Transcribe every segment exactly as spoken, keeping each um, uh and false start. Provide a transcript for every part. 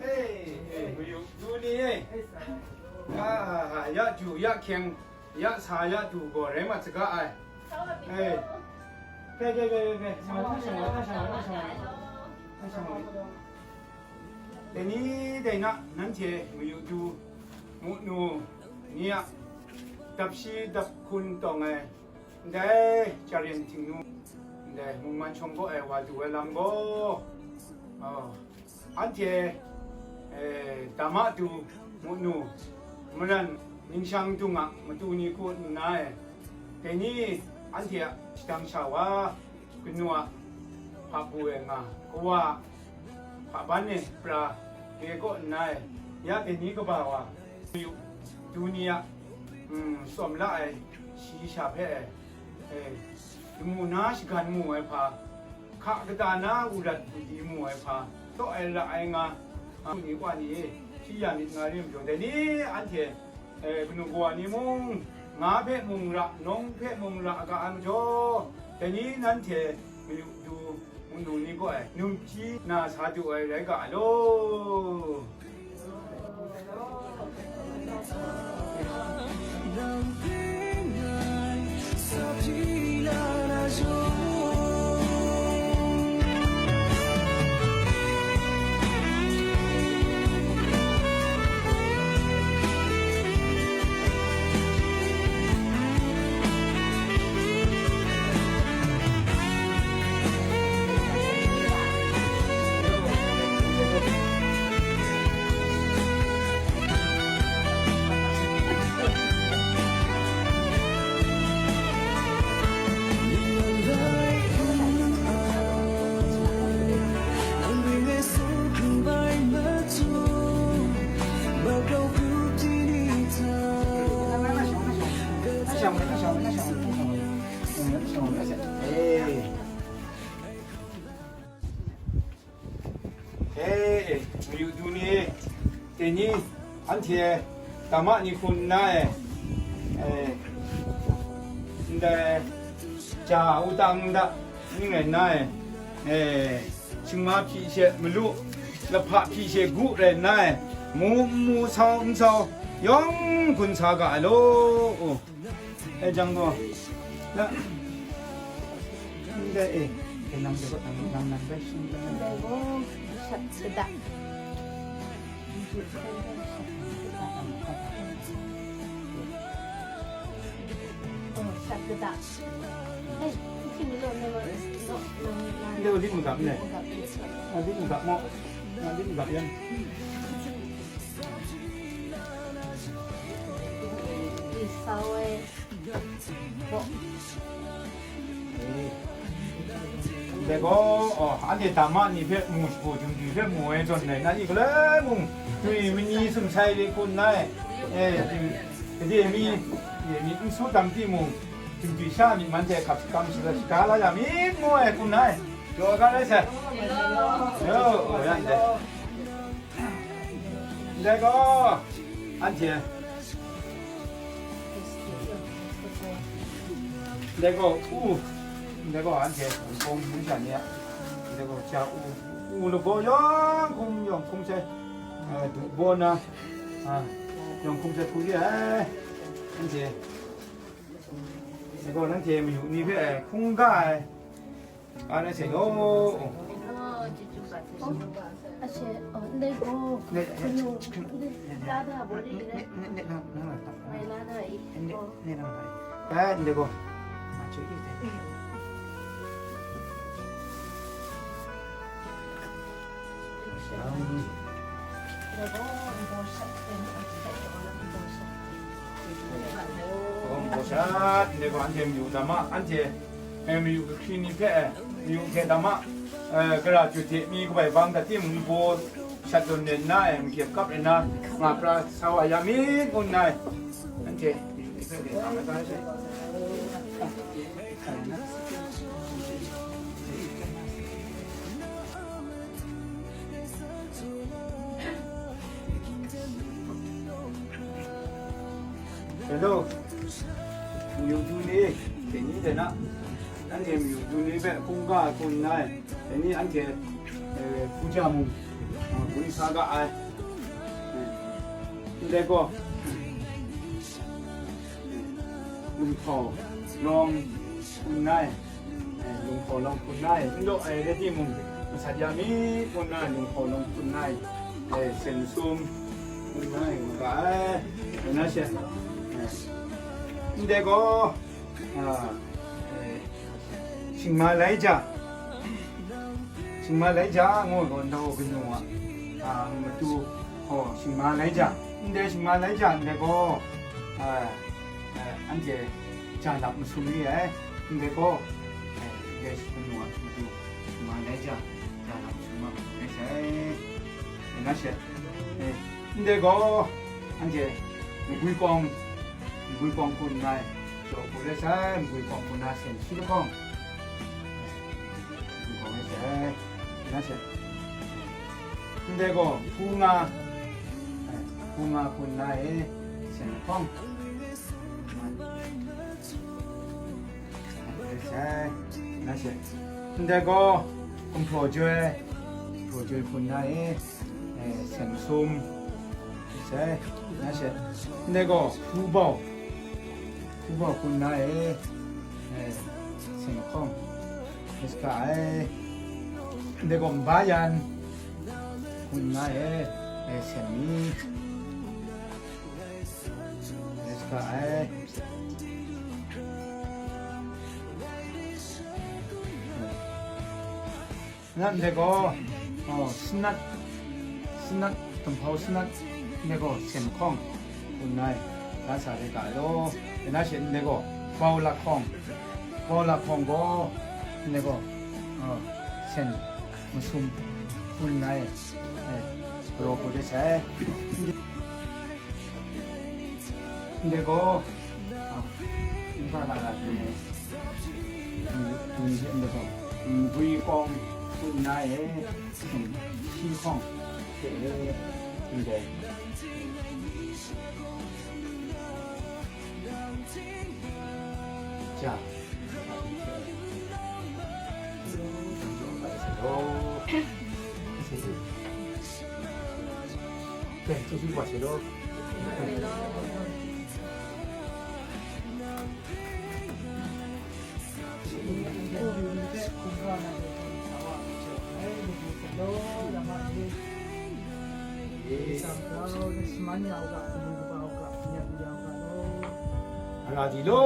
Ei, ei, mayu du ni e. Ah, ya ju, ya hkyeng, ya sa, ya du gaw rai mat saga ai. Ei. Kai, kai, kai, kai, kai. Shang wa, shang wa, shang wa, shang wa. Shang wa. Dai ni dai na, nanhte mayu du, munu ni a dap shi dap hkun tawng ai, ndai Charen Htingnu, ndai mungman shawng gaw ai wa du ai lam gaw, oh, anhte, eh, dama du, munu, maran ningshang dung a matu ni hku nna e, dai ni anhte a shadang sha wa, kanu a hpabu e nga, kawa a hpaban e pra, dai kaw nna e, ya dai ni kaba wa, yu, du ni a, mm, tsawm la ai shi sha hpe e, e, lamu na shagan mu ai hpa, hka kata na urat udi mu ai hpa, taw ai ra ai nga, a, ni wa ni, shi ya myit nga rim jaw, dai ni anhte, e, kanu kawa ni mung, nga hpe mung ra, nawng hpe mung ra ga ai majaw, dai ni nanhte mayu du, munu ni gaw ai, numhpyi na sa du ai rai ga ai law. Hey, mayu du ni, dai ni, anhte dama ni hku nna e, eh, ndai ja wudang nda ning rai nna e, eh, shingma hpyi she malu, lahpa hpyi she gu rai nna e, mu n mu, sau n sau, yawng hkun sa ga ai law. E jang gaw, na, ndai e, e nang de gaw, nang, nang, nang bai shing, nang. Ndai gaw, shat kata. Oh, shat kata. Eh, isi ni lo, ni lo, lo, lo, lo. Ndai gaw, di mu gap ne? Di mu gap. Ah, di mu gap mo? Ah, di mu gap yan. Di sau e. Dai gaw, oh, anhte dama ni hpe mu shagu, jumdwi hpe mu ai zawn rai na, i galoi mung, dwi mani sumsai de hku nna e, eh, gade mi, gade mi n su tam timung, jumdwi sha myit man hte hkap shakam shaga la ya myit ngu ai hku nna e, jaw ga rai sai. Yo, oh, ya ndai. Ndai gaw, anhte, ndai gaw, u, ndai gaw, anhte, kawng hpung sha ni a, ndai gaw, ja u, u lagaw yawng hkum, yawng hkum sai, a, du baw na, a, yawng hkum sai hku re ai, anhte, ndai gaw, nanhte mayu ni hpe hkungga ai, Anhte se lo. Ashe, oh, ndai gaw, ne, ne, kanu, ne, ne, lada bori ne, ne, ne, ne, nang, nang, nang, nang. Mai lada i, ne, oh. Ne, nang, nang. Ba, ndai gaw. Ma chu i de. Um. Ndai gaw, ndai gaw shat, ndai gaw shat, ndai gaw shat. Gaw shat, ndai gaw anhte mayu dama, anhte, eh, mayu kahkri ni hpe, eh, mayu hte dama, eh, gara jut hte mi kabai bang dat timung, nbaw shat tawn len nna, eh, makyep kap len na, nga pra sa wa ya myit, ngu nna, eh, anhte mayu ni hpe, eh, dama da sai. Hello, mayu du ni, dai ni dai na, anhte mayu du ni hpe hkungga hku nna, dai ni anhte, eh, puja mung, ah, gun Sa ga ai. Ndai gaw, lung htaw lawng hpun ai, lung htaw lawng hpun ai, n law ai rai timung, masat ya mi hpun ai, lung htaw lawng hpun ai, sen masum hpun ai, nga ga ai, na she, ndai gaw, a, Shingma Laija, Shingma Laija ngu gaw ndau kanu a, a, matu, oh, Shingma Laija, ndai Shingma Laija ndai gaw, a, a, anhte ja lap masum ri ai, ndai gaw, a, ndai kanu a matu Shingma Laija ja lap masum a, masum ri sai, na she, e, ndai gaw, anhte magwi kawng, magwi kawng hpun ai, jaw hpun rai sai, magwi kawng hpun ai, sen shi lahkawng, magwi kawng rai sai, na she, ndai gaw, hpu nga, hpu nga hpun ai, sen lahkawng, rai sai, na she, ndai gaw, gumhpraw joi, gumhpraw joi hpun ai, e, sen masum, sai, na she, ndai gaw, hpu bau, hpu bau hpun na e, e, sen lahkawng, rai sa ga ai, ndai gaw, nba yan hpun na e, e, sen mi, rai sa ga ai. Nan de gaw, oh, sanat, sanat, gumhpraw sanat, de gaw, sen lahkawng, hpun ai, la sa de ga law, de na she de gaw, bau lahkawng, bau lahkawng gaw, de gaw, oh, sen masum, hpun ai, e, raw hku de sai. De gaw, a, n ga la la de. Ngwi kawng hpun na e, shi hkawng hte e, ndai. Ja. Ara di lo,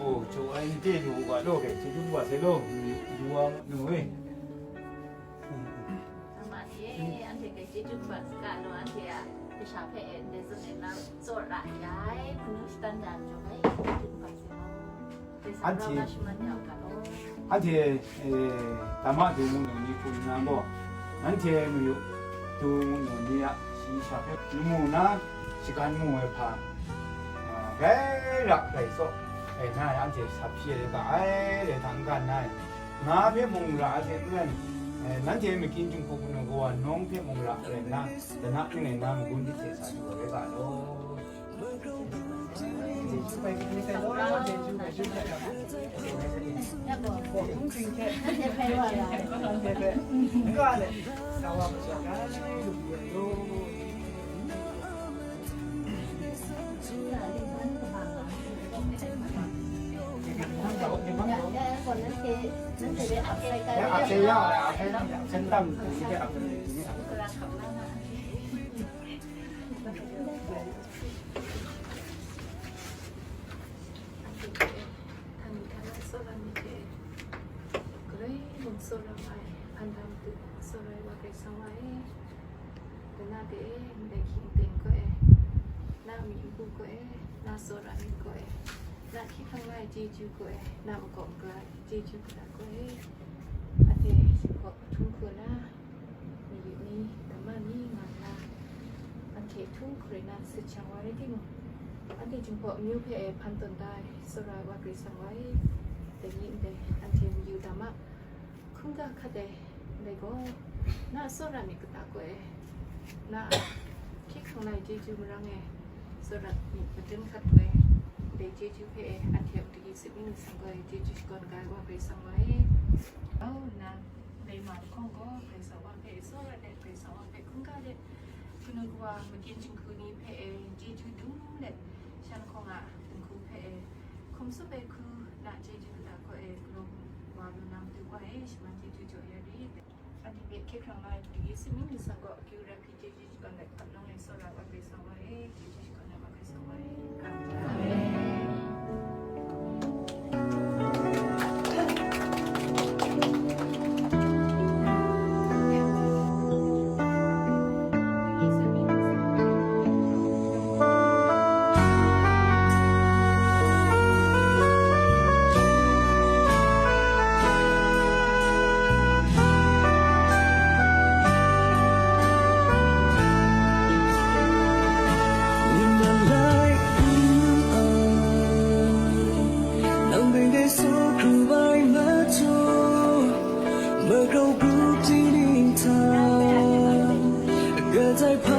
o, chyaw ai nte lu u ga law, ke chyeju wa sai law, lu wa nu e. Ama ni e, anhte hpe chyeju kaba saga law, anhte a kasha hpe e ndai zawn e na tsawra ya ai, hpung shatan da ai majaw bai, chyeju kaba saga law. Anhte, anhte, e, dama dung mung daw ni hku nna gaw, nanhte mayu dung mung daw ni a shayi sha hpe lamu na shagan mu ai hpa, a, grai ra grai tsaw ai na ai, anhte sa hpyi ai ga ai, dai hta n gan ai, nga hpe mung ra ai hte maren, e, nanhte makyin jinghku kanu kawa nawng hpe mung ra ai rai nna, dana ning rai nna, magun myit hte sa du ai rai ga law. Htan htan na tsawra myit hte, galoi mung tsawra ai, hpan da matu tsawra ai wa Karai Kasang wa e, dana de e, ndai hkying teng gaw e, na myit npu gaw e, na tsawra myit gaw e, na hkying hkrang la ai chyeju gaw e, na makaw makra ai chyeju kata gaw e, anhte hkum hkawm htum hku na, mayu ni, dama ni nga nna, anhte htum hkrai na sut shang wa rai timung, anhte Jinghpaw amyu hpe e hpan tawn da ai Sara ai wa Karai Kasang wa e, dai ni ndai anhte mayu dama hkungga hkat ai ndai gaw, na tsawra myit kata gaw e, na hkying hkrang la ai chyeju marang e tsawra myit maten hkat gaw e, ndai chyeju hpe e anhte a matu Yesu mying ningsang gaw e chyeju shakawn ga ai wa Karai Kasang wa e, au nna, Dai ma lahkawng gaw, Karai Kasang wa hpe tsawra ai, Karai Kasang wa hpe hkungga Ngut wa makyin jinghku ni hpe e chyeju dum let, shan hkawng a dinghku hpe e hkum tsup ai hku na chyeju na hkaw e galaw wa lu na Madu Wa e, shaman chyeju jaw ya rit. Anhte hpe hkye hkrang la ai Karai Kasang myit ni sa gaw akyu rap hpyi chyeju shakawn let, hkap nang e tsawra wa Karai Kasang Wa e, chyeju shakawn let wa Karai Kasang Wa e. Amen.